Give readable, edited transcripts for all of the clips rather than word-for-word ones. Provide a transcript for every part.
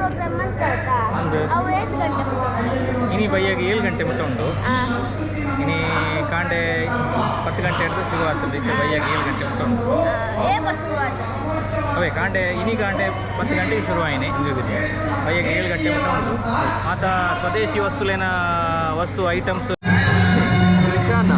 Programme ಮಂತಾಯ್ತಾ? ಅಂದು. ಅವು ಏತ್ ಗಂಟೆ ಮುಟ್ಟ? ಇನಿ ಬಯ್ಯಾಗ 7 ಗಂಟೆ ಮುಟ್ಟ ಉಂಡು. ಇನಿ ಕಾಂಡೆ 10 ಗಂಟೆ ಹಿಡಿದು ಶುರು ಆಗ್ತದೆ. ಇತ್ತೆ ಬಯ್ಯಾಗ 7 ಗಂಟೆ ಮುಟ್ಟ ಉಂಡು. ಏಪ ಶುರು ಆತ? ಅವೇ ಕಾಂಡೆ, ಇನಿ ಕಾಂಡೆ 10 ಗಂಟೆಗೆ ಶುರು ಆಯಿನಿ, ಬಯ್ಯಾಗ 7 ಗಂಟೆ ಮುಟ್ಟ ಉಂಟು. ಮಾತ ಸ್ವದೇಶಿ ವಸ್ತುಲೇನ ವಸ್ತು ಐಟಮ್ಸ್ ಕೃಷಾನ.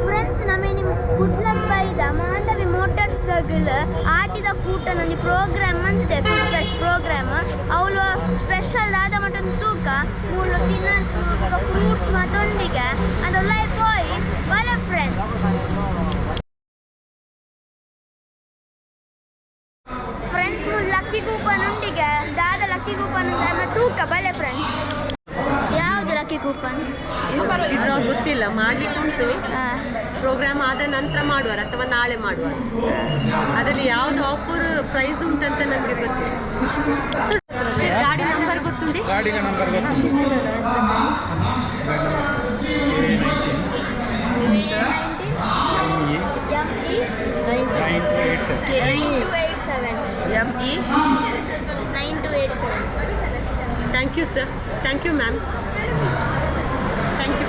ಫ್ರೆಂಡ್ಸ್, ನಮಗೆ ನಿಮ್ಮ ಕುಡ್ಲಕ್ ಬೈದ ಮಾಂಡವಿ ಮೋಟರ್ಸ್ ದಗಲ್ ಆಟಿದ ಕೂಟ ನಂದು ಪ್ರೋಗ್ರಾಮ್ ಅಂತಿದೆ, ಫುಡ್ ಫೆಸ್ಟ್ ಪ್ರೋಗ್ರಾಮ್. ಅವಳು ಸ್ಪೆಷಲ್ ಆದ ಮಟನ್ ತೂಕ ಮೂಲು ತಿನ್ನಸು ಬೊಕ ಫ್ರೂಟ್ಸ್ ಮತ್ತೊಂಡಿಗೆ ಅದು ಲೈಫ್ ಹೋಯ್ ಬಲೆ. ಫ್ರೆಂಡ್ಸ್, ಫ್ರೆಂಡ್ಸ್, ಮೂಲು ಲಕ್ಕಿ ಕೂಪನ್ ಉಂಡಿಗೆ. ದಾದ ಲಕ್ಕಿ ಕೂಪನ್ ಉಂಡು ತೂಕ ಬಲೆ. ಫ್ರೆಂಡ್ಸ್, ಯಾವುದು ಲಕ್ಕಿ ಕೂಪನ್? ಇದು ಗೊತ್ತಿಲ್ಲ, ಮಾಡ್ಲಿಕ್ಕೆ ಉಂಟು. ಪ್ರೋಗ್ರಾಮ್ ಆದ ನಂತರ ಮಾಡುವರು ಅಥವಾ ನಾಳೆ ಮಾಡುವರು. ಅದರಲ್ಲಿ ಯಾವುದು ಆಫರ್ ಪ್ರೈಸ್ ಉಂಟಂತ ನನಗೆ ಗೊತ್ತಿಲ್ಲ. ಗಾಡಿ ನಂಬರ್ ಗೊತ್ತುಂಟು? ಗಾಡಿಗೆ number M E 9287. 9287. M E. 9287. Thank you sir, thank you ma'am, thank you.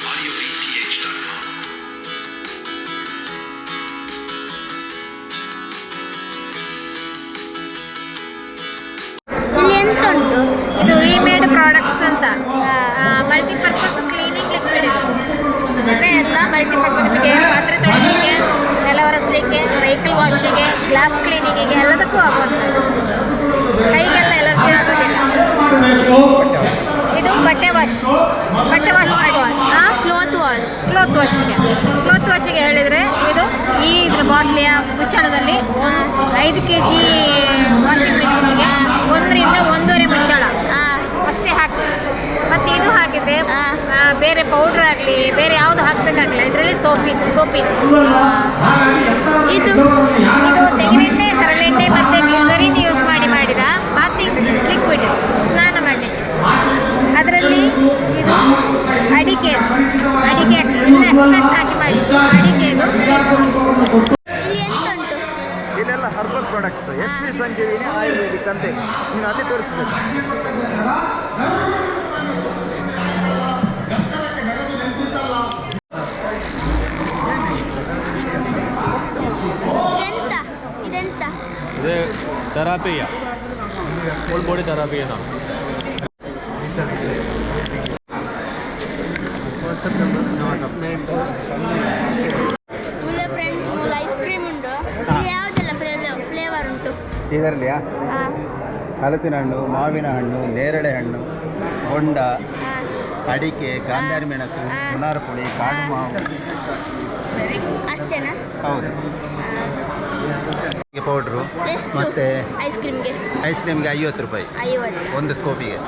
AudioBPH.com. ಇಲ್ಲಿ ಎಂತ ಉಂಟು? ಇದು ಮೇಡ್ ಪ್ರಾಡಕ್ಟ್ಸ್ ಅಂತ, ಮಲ್ಟಿಪರ್ಪಸ್ ಕ್ಲೀನಿಂಗ್ ಲಿಕ್ವಿಡ್ ಇದು. ಅಂದರೆ ಎಲ್ಲ ಮಲ್ಟಿಪರ್ಪಸ್, ನಿಮಗೆ ಪಾತ್ರೆ ತೊಳಿಲಿಕ್ಕೆ, ನೆಲ ಒರೆಸಲಿಕ್ಕೆ, ವೆಹಿಕಲ್ ವಾಶಿಗೆ, ಗ್ಲಾಸ್ ಕ್ಲೀನಿಂಗಿಗೆ ಎಲ್ಲದಕ್ಕೂ ಆಗುವಂಥದ್ದು. ಕೈಗೆಲ್ಲ ಎಲರ್ಜಿ ಆಗೋದಿಲ್ಲ. ಇದು ಬಟ್ಟೆ ವಾಶ್, ಬಟ್ಟೆ ವಾಶ್ ಮಾಡಿ. ಹಾಂ. Cloth wash. Cloth ವಾಶ್ಗೆ, ಕ್ಲೋತ್ ವಾಶಿಗೆ ಹೇಳಿದರೆ ಇದು ಈ ಇದ್ರ ಬಾಟ್ಲಿಯ ಮುಚ್ಚಳದಲ್ಲಿ ಒಂದು 5 ಕೆಜಿ ವಾಷಿಂಗ್ ಮಿಷಿನಿಗೆ 1ರಿಂದ 1.5 ಮುಚ್ಚಳ ಅಷ್ಟೇ ಹಾಕಿ. ಮತ್ತು ಇದು ಹಾಕಿದರೆ ಬೇರೆ ಪೌಡ್ರ್ ಆಗಲಿ, ಬೇರೆ ಯಾವುದು ಹಾಕಬೇಕಾಗಿಲ್ಲ. ಇದರಲ್ಲಿ ಸೋಪಿದೆ, ಸೋಪಿದೆ. ಇದು? ಇದು ತೆಂಗಿನೆಣ್ಣೆ, ಹರಳೆಣ್ಣೆ ಮತ್ತು ಗ್ಲಿಸರಿನ್ ಯೂಸ್ ಮಾಡಿ ಮಾಡಿದ ಬಾತಿಂಗ್ ಲಿಕ್ವಿಡ್, ಸ್ನಾನ ಮಾಡಲಿಕ್ಕೆ. ಅದರಲ್ಲಿ ಇದು ಅಡಿಕೆ, ಅಡಿಕೆ ಎಲ್ಲ ಎಕ್ಸ್ಟ್ರಾಕ್ಟ್ ಹಾಕಿ ಮಾಡಿ ಅಡಿಕೆದು ಫೇಸ್ ವಾಶ್. ಇಲ್ಲಿ ಎಂತ ಉಂಟು? ಇಲ್ಲೆಲ್ಲ ಹರ್ಬಲ್ ಪ್ರಾಡಕ್ಟ್ಸ್, ಎಸ್ ವಿ ಸಂಜೀವಿನಿ ಆಯುರ್ವೇದಿಕ್ ಅಂತ ಇದೆ. ನೀನು ಅಲ್ಲಿ ತೋರಿಸ್ಬೇಕು. ಇದೆಂತ, ಇದೆಂತ? ಇದೇ ಥೆರಪಿಯ, ಫುಲ್ ಬಾಡಿ ಥೆರಪಿಯ ನಾವು. ಮೂಲ ಫ್ರೆಂಡ್ಸ್, ಮೂಲ ಐಸ್ ಕ್ರೀಮ್ ಉಂಟು. ಇಲ್ಲಿ ಯಾವುದೆಲ್ಲ ಫ್ಲೇವರ್ ಉಂಟು? ಇದರಲ್ಲಿಯಾ? ಹಲಸಿನ ಹಣ್ಣು, ಮಾವಿನ ಹಣ್ಣು, ನೇರಳೆ ಹಣ್ಣು, ಬೊಂಡ, ಅಡಿಕೆ, ಗಾಂಧಾರಿ ಮೆಣಸು, ಮುನಾರ್ ಪುಳಿ, ಕಾಡು ಮಾವು. ಅಷ್ಟೇನಾ? ಹೌದು, ಪೌಡ್ರು. ಎಷ್ಟು? ಮತ್ತು ಐಸ್ ಕ್ರೀಮ್ಗೆ? ಐಸ್ ಕ್ರೀಮ್ಗೆ 50 ರೂಪಾಯಿ. 50. ಒಂದು ಸ್ಕೋಪಿಗೆ.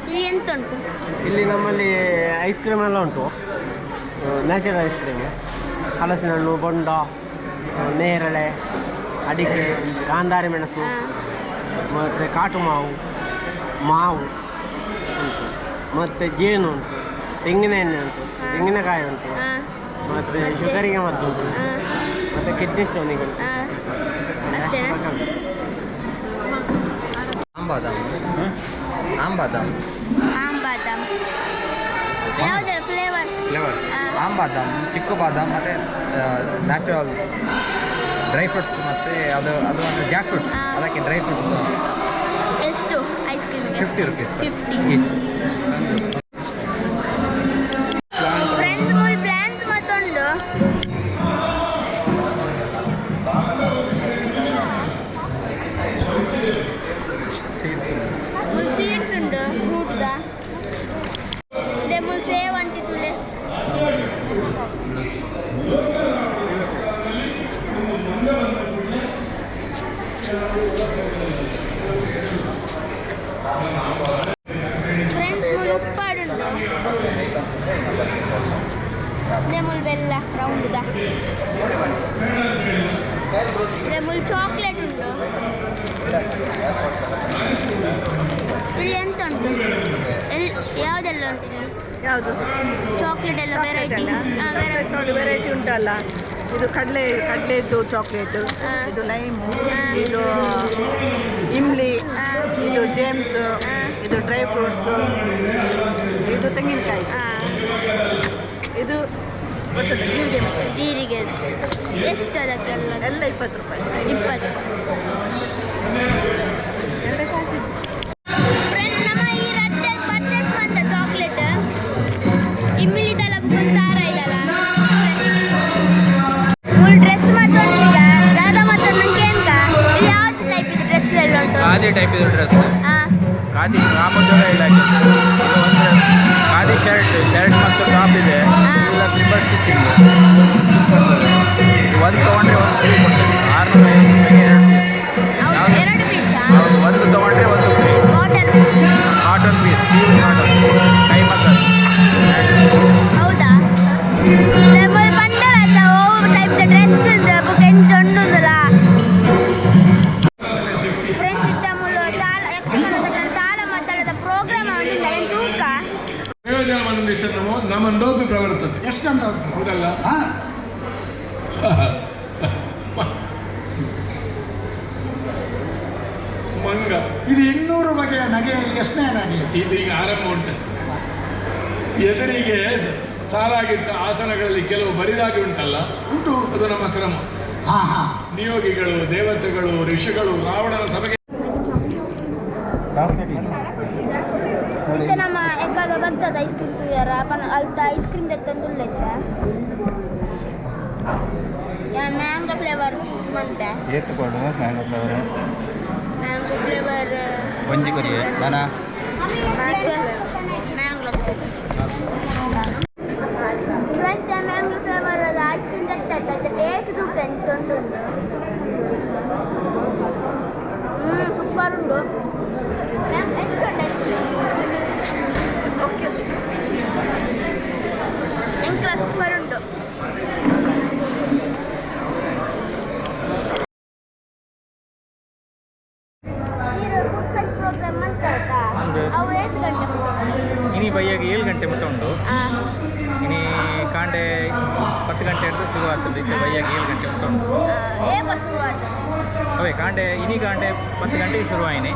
ಇಲ್ಲಿ ಎಂತ ಉಂಟು? ಇಲ್ಲಿ ನಮ್ಮಲ್ಲಿ ಐಸ್ ಕ್ರೀಮ್ ಎಲ್ಲ ಉಂಟು, ನ್ಯಾಚುರಲ್ ಐಸ್ ಕ್ರೀಮ್. ಹಲಸಿನ ಹಣ್ಣು, ಬೊಂಡ, ನೇರಳೆ, ಅಡಿಕೆ, ಗಾಂಧಾರಿ ಮೆಣಸು, ಮತ್ತು ಕಾಟು ಮಾವು, ಮಾವು ಉಂಟು, ಮತ್ತು ಜೇನು ಉಂಟು, ತೆಂಗಿನ ಎಣ್ಣೆ ಉಂಟು, ತೆಂಗಿನಕಾಯಿ ಉಂಟು, ಮತ್ತು ಶುಗರಿಗೆ ಮದ್ದು ಉಂಟು, ಮತ್ತು ಕಿಡ್ನಿ ಸ್ಟೋನಿಗೆ ಉಂಟು. ಅಷ್ಟೇನಾ? Am badam, am badam. Am ಬಾದಾಮ್ ಯಾವುದೆಲ್ಲ ಫ್ಲೇವರ್? ಫ್ಲೇವರ್ಸ್ ಆಮ್ ಬಾದಾಮ್, ಚಿಕ್ಕು ಬಾದಾಮ್ ಮತ್ತು ನ್ಯಾಚುರಲ್ ಡ್ರೈ ಫ್ರೂಟ್ಸ್ ಮತ್ತು ಅದು ಅದು ಅಂದರೆ ಜಾಕ್ ಫ್ರೂಟ್ಸ್. ಅದಕ್ಕೆ ಡ್ರೈ ಫ್ರೂಟ್ಸ್. ಎಷ್ಟು ಐಸ್ ಕ್ರೀಮಿಗೆ? 50 ರುಪೀಸ್. 50. ಈಚ್. ಫ್ರೆಂಡ್ಸ್, ಮೂಲು ಪ್ಲಾಂಟ್ಸ್ ಮತ್ತುಂಡು. ಮೂಲು ಸೀಡ್ಸ್ ಉಂಡು ಫ್ರೂಟ್ದ. ದೆ ಮೂಲು ಸೇವ್ ಅಂತಿತ್ತುಲೆ. ಫ್ರೆಂಡ್ಸ್. ಯಾವುದು? ಚಾಕ್ಲೇಟ್ ಎಲ್ಲ ಚಾಕ್ಲೇಟ್ ವೆರೈಟಿ. ಅಲ್ಲ, ಚಾಕ್ಲೇಟ್ ನೋಡಿ, ವೆರೈಟಿ ಉಂಟಲ್ಲ. ಇದು ಕಡಲೆ, ಕಡಲೆದ್ದು ಚಾಕ್ಲೇಟ್, ಇದು ಲೈಮು, ಇದು ಇಮ್ಲಿ, ಇದು ಜೇಮ್ಸ್, ಇದು ಡ್ರೈ ಫ್ರೂಟ್ಸು, ಇದು ತೆಂಗಿನಕಾಯಿ, ಇದು ಗೊತ್ತಲ್ಲ, ಜೀರಿಗೆ ಮಿಠಾಯಿ. ಜೀರಿಗೆ ಎಷ್ಟು ಅದಕ್ಕೆಲ್ಲ? ಎಲ್ಲ 20 ರೂಪಾಯಿ. 20. ಎಲ್ಲ ಕಾಸಿದ್ದು. ಫ್ರೆಂಡ್ಸ್, ನಮ್ಮ ಈ ರಟ್ಟೆ ಪರ್ಚೇಸ್ ಮಾಡ್ತ ಚಾಕ್ಲೇಟ್ ಇಮ್ಮಿಲಿದಲ್ಲ, ಬುಕ್ ಇದಲ್ಲ. ಫುಲ್ ಡ್ರೆಸ್ ಮಾತ್ರ ಉಂಟು ಈಗ. ದಾದಾ ಮಾತ್ರ ನಂಗೆ ಏನ್ಕ, ಇದು ಯಾವ್ದು ಟೈಪ್ ಇದು ಡ್ರೆಸ್ ಎಲ್ಲ ಉಂಟು? ಖಾದಿ ಟೈಪ್ ಇದು ಡ್ರೆಸ್. ಖಾದಿ ಗ್ರಾಮೋದ್ಯೋಗ ಇಲಾಖೆ. ಇದು ಒಂದು ಖಾದಿ ಶರ್ಟ್, ಶರ್ಟ್ ಮತ್ತು ಟಾಪ್ ಇದೆ. ಎಲ್ಲ ತ್ರಿಬಲ್ ಸ್ಟಿಚಿಂಗ್, ಸ್ಟಿಚ್ ಬರ್ತದೆ. ಇದು ಒಂದು ತೊಗೊಂಡ್ರೆ ಒಂದು ಫ್ರೀ ಕೊಡ್ತೇವೆ. 650 ರೂಪಾಯಿಗೆ ಎರಡು ಪೀಸ್. ಹೌದು, ಎರಡು ಪೀಸಾ? ಹೌದು, ಒಂದು ತೊಗೊಂಡ್ರೆ ಒಂದು free. Cotton? Cotton piece, pure cotton, ಕೈ ಮಗ್ಗದ್ದು. ಹೌದಾ? ಮೊದಲು ಬಂಡಲ್ ಆಯ್ತಾ? ಓ ಟೈಪ್ ಡ್ರೆಸ್ ಬುಕ್ ಎಂಚ ಉಂಡುಂದಲ್ಲ. ಫ್ರೆಂಡ್ಸ್, ಇತ್ತ ಮುಳ್ಳು ತಾಳ, ಯಕ್ಷಗಾನದ ತಾಳ ಮದ್ದಳದ ಪ್ರೋಗ್ರಾಮ್ ಉಂಟು, ಅವೆನ್ ತೂಕ. ಪ್ರಯೋಜನ ಒಂದಿಷ್ಟು ನಮ್ಮಂದೋಪಿ ಪ್ರವರ್ತತೆ. ಎಷ್ಟು ಅಂತ ಉಂಟು? ಹೌದಲ್ಲ? ಹಾ. ಮಂಗ. ಇದು 200 ಬಗೆಯ ನಗೆಯಲ್ಲಿ ಎಷ್ಟನೇ ನಗೆ? ಇದು ಈಗ ಆರಂಭ ಉಂಟು. ಎದುರಿಗೆ ಸಾಲಾಗಿಟ್ಟ ಆಸನಗಳಲ್ಲಿ ಕೆಲವು ಬರಿದಾಗಿ ಉಂಟಲ್ಲ? ಉಂಟು. ಅದು ನಮ್ಮ ಕ್ರಮ. ಹಾ ಹಾ ನಿಯೋಗಿಗಳು, ದೇವತೆಗಳು, ಋಷಿಗಳು ರಾವಣನ ಸಭೆಗೆ ಇತ್ತ ನಮ್ಮ ಎಕ್ಕಡ ಬರ್ತದ ಐಸ್ ಕ್ರೀಮ್ ತೂಯರ ಪನ ಅಲ್ತ ಐಸ್ ಕ್ರೀಮ್ ದೆತ್ತೊಂದುಲ್ಲೆತ್ತ. ಮ್ಯಾಂಗೋ ಫ್ಲೇವರ್ ಚೂಸ್ ಮಂತೆ. ಏತ್ ಕೊಡು ಮ್ಯಾಂಗೋ ಫ್ಲೇವರ್? Mango flavour. ಒಂಜಿ ಕೊರಿಯೆ ನಾನ. Mango friends, mango flavour ice cream ದೆತ್ತ taste ತೂಕ ಎಂಚ ಉಂಟು. ಸೂಪರ್ ಉಂಟು. ಮ್ಯಾಮ್, ಎಷ್ಟು ಉಂಟು ಐಸ್ ಕ್ರೀಮ್? ಓಕೆ. ಎಂಕ್ಲ ಸೂಪರ್ ಉಂಟು. ಫುಡ್ ಫೆಸ್ಟ್ ಪ್ರೋಗ್ರಾಮ್ ಅಂತ ಆಯ್ತಾ? ಹೌದು. ಅವು ಐದು ಗಂಟೆ ಮುಗಿತು. ಇನಿ ಬಯ್ಯಾಗ 7 ಗಂಟೆ ಮುಟ್ಟ ಉಂಟು. ಇನಿ ಕಾಂಡೆ 10 ಗಂಟೆ ಹಿಡಿದು ಶುರು ಆಗ್ತದೆ. ಇತ್ತೆ ಬಯ್ಯಾಗ 7 ಗಂಟೆ ಮುಟ್ಟ ಉಂಟು. ಏಪ ಶುರು ಆಯ್ತು? ಅವೇ ಕಾಂಡೆ, ಇನಿ ಕಾಂಡೆ 10 ಗಂಟೆಗೆ ಶುರು ಆಯಿನಿ,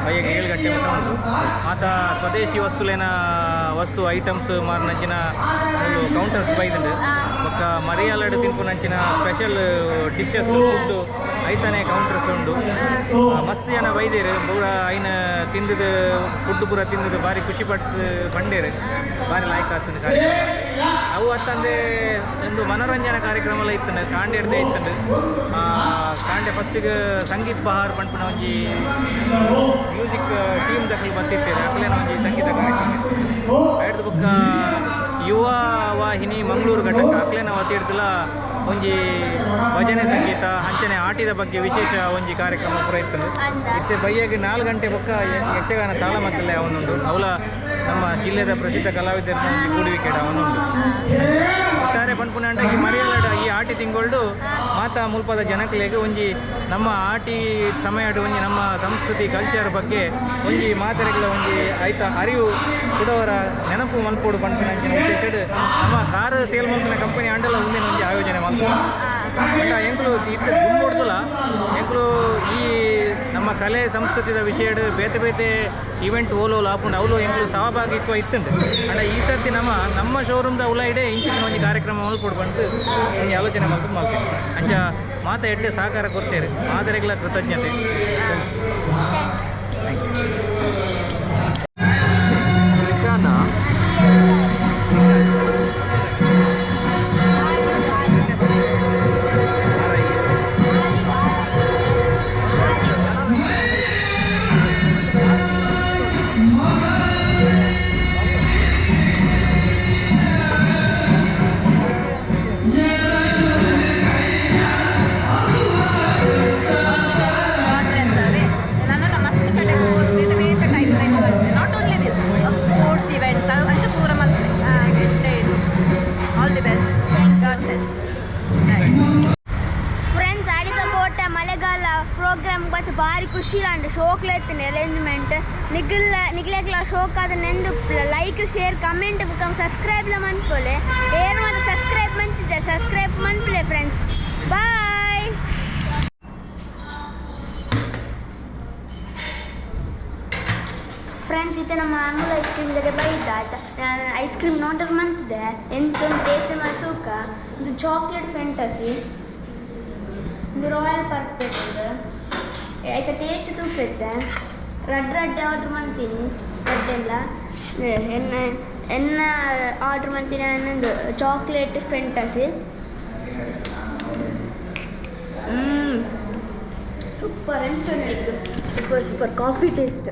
ಬಯ್ಯಾಗ 7 ಗಂಟೆ ಮುಟ್ಟ ಉಂಟು. ಮಾತ ಸ್ವದೇಶಿ ವಸ್ತುಲೇನ ವಸ್ತು ಐಟಮ್ಸ್ ಮಾರ್ನಂಚಿನ ಕೌಂಟರ್ಸ್ ಬೈದುಂಡು. ಬೊಕ್ಕ ಮರಿಯಾಲಡ್ ತಿನ್ಪುನಂಚಿನ ಸ್ಪೆಷಲ್ ಡಿಶಸ್, ಫುಡ್ ಐತನೆ ಕೌಂಟರ್ಸ್ ಉಂಡು. ಮಸ್ತ್ ಜನ ಬೈದೇರು. ಪೂರ ಐನ ತಿಂದದ, ಫುಡ್ ಪೂರ ತಿಂದದ ಭಾರಿ ಖುಷಿ ಪಟ್ಟು ಬಂಡೇರು. ಭಾರಿ ಲಾಯ್ಕ್ ಆಗ್ತದೆ ಕಾರ್ಯಕ್ರಮ. ಅವು ಅತ್ತಂದೆ ಒಂದು ಮನೋರಂಜನಾ ಕಾರ್ಯಕ್ರಮ ಎಲ್ಲ ಇತ್ತು, ಕಾಂಡೆ ಹಿಡ್ದೆ ಇತ್ತು. ಕಾಂಡೆ ಫಸ್ಟಿಗೆ ಸಂಗೀತ್ ಬಹಾರ್ ಪನ್ಪುನ ಒಂಜಿ ಮ್ಯೂಸಿಕ್ ಟೀಮ್ ದಕಲು ಬರ್ತಿತ್ತೇವೆ, ಅಕ್ಲೇನ ಒಂಜಿ ಸಂಗೀತ ಕಾರ್ಯಕ್ರಮ ಇತ್ತು. ಐಡ್ದು ಬೊಕ್ಕ ಯುವ ವಾಹಿನಿ ಮಂಗಳೂರು ಘಟಕ ಅಕ್ಲೇನ ವತಿ ಹಿಡ್ದಲ ಒಂಜಿ ಭಜನೆ ಸಂಗೀತ, ಅಂಚನೆ ಆಟಿದ ಬಗ್ಗೆ ವಿಶೇಷ ಒಂಜಿ ಕಾರ್ಯಕ್ರಮ ಪೂರ ಇತ್ತು. ಇತ್ತೆ ಬಯ್ಯಾಗ 4 ಗಂಟೆ ಬೊಕ್ಕ ಯಕ್ಷಗಾನ ತಾಳಮದ್ದಲೆ ಅವನುಂಡು. ಅವಲ ನಮ್ಮ ಜಿಲ್ಲೆದ ಪ್ರಸಿದ್ಧ ಕಲಾವಿದರ ಒಂಜಿ ಕೂಡುವಿಕೆಡ ಅವನುಂಡು. ಒಟ್ಟಾರೆ ಪನ್ಪುನಾಂಡ ಈ ಮರಿಯಲಡ ಈ ಆಟಿ ತಿಂಗೊಳ್ಡು ಮಾತಾ ಮುಲ್ಪದ ಜನಕುಲೆಗ್ ಒಂಜಿ ನಮ್ಮ ಆಟಿ ಸಮಯಡ್ ಒಂಜಿ ನಮ್ಮ ಸಂಸ್ಕೃತಿ ಕಲ್ಚರ್ ಬಗ್ಗೆ ಒಂಜಿ ಮಾತೆರೆಗ್ಲ ಒಂಜಿ ಐತ ಅರಿವು ಕುಡವರ ನೆನಪು ಮಲ್ಪೋಡು ಪನ್ಪಿನಂಚಿನ ಉದ್ದೇಶಡ್ ನಮ್ಮ ಕಾರ್ ಸೇಲ್ ಮಲ್ಪಿನ ಕಂಪನಿ ಆಂಡಲ ಉಂದಿನ ಒಂಜಿ ಆಯೋಜನೆ ಮಲ್ಪು. ಬಟ್ ಎಂಕುಲು ಇತ್ತೆ ದುಂಬೊಡ್ದುಲ ಎಂಕುಲು ಈ ನಮ್ಮ ಕಲೆ ಸಂಸ್ಕೃತಿದ ವಿಷಯಡ್ ಬೇತೆ ಬೇತೆ ಇವೆಂಟ್ ಓಲೋಲು ಆಪುಂಡು, ಅವಲು ಎಂಕುಲು ಸಹಭಾಗಿತ್ವ ಇತ್ತುಂಡು. ಅಂಡ ಈ ಸರ್ತಿ ನಮ್ಮ ನಮ್ಮ ಶೋರೂಮ್ದ ಉಲ ಇಡೆ ಇಂಚಿನ ಒಂಜಿ ಕಾರ್ಯಕ್ರಮ ಮಲ್ಪೊಡು ಪಂದ್ ಒಂಜಿ ಆಲೋಚನೆ ಮಲ್ತು ಮಲ್ತೀನಿ. ಅಂಚ ಮಾತ ಎಡ್ಡೆ ಸಹಕಾರ ಕೊಡ್ತೇವೆ, ಮಾತೆರೆಗ್ಲ ಕೃತಜ್ಞತೆ. Thank you. ಕೃಷಾನ. God bless. ಅದೇ ನನ್ನ ಮಸ್ತ್. ಖುಷಿಲಾಂಡ್ ಶೋಕ್ಲೆತ್ತಿನ ಅರೇಂಜ್ಮೆಂಟ್ ನಿಗಲ್ ನಿಗ್ಲೆಗ್ಲ ಶೋಕ್ ಆದ ನೆಂದು ಲೈಕ್ ಶೇರ್ ಕಮೆಂಟ್ ಬುಕ್ಕ ಸಬ್ಸ್ಕ್ರೈಬ್ ಲ ಮನ್ಪೊಲೆ ಏರ್ ಮಾತ ಸಬ್ಸ್ಕ್ರೈಬ್ ಮಂತಿದ್ದೆ ಸಬ್ಸ್ಕ್ರೈಬ್ ಮನ್ಪುಲೆ ಫ್ರೆಂಡ್ಸ್. ಬಾಯ್. ಫ್ರೆಂಡ್ಸ್, ಇತ್ತೆ ನಮ್ಮ ಅಮೂಲ್ ಐಸ್ ಕ್ರೀಮ್ ಜೊತೆ ಬೈದ ಆಯ್ತಾ. ನಾನು ಐಸ್ ಕ್ರೀಮ್ ಆರ್ಡರ್ ಮಂತಿದೆ, ಎಂತ ಒಂದು ಟೇಸ್ಟ್ ಮಾಡಿ ತೂಕ. ಇದು ಚಾಕ್ಲೇಟ್ ಫ್ಯಾಂಟಸಿ, ಇದು ರಾಯಲ್ ಪರ್ಫೆಕ್ಟ್. ಆಯ್ತಾ, ಟೇಸ್ಟ್ ತೂಕ ಇತ್ತೆ. ರಡ್ಡ್ ರಡ್ಡ್ ಆರ್ಡ್ರ್ ಮಂತೀನಿ ರಡ್ಡೆಲ್ಲ. ಎನ್ನ ಎನ್ನ ಆರ್ಡ್ರ್ ಮಂತೀನಿ ಅನ್ನೊಂದು ಚಾಕ್ಲೇಟ್ ಫ್ಯಾಂಟಸಿ. ಸೂಪರ್ ಎಂತ. Super super coffee taste.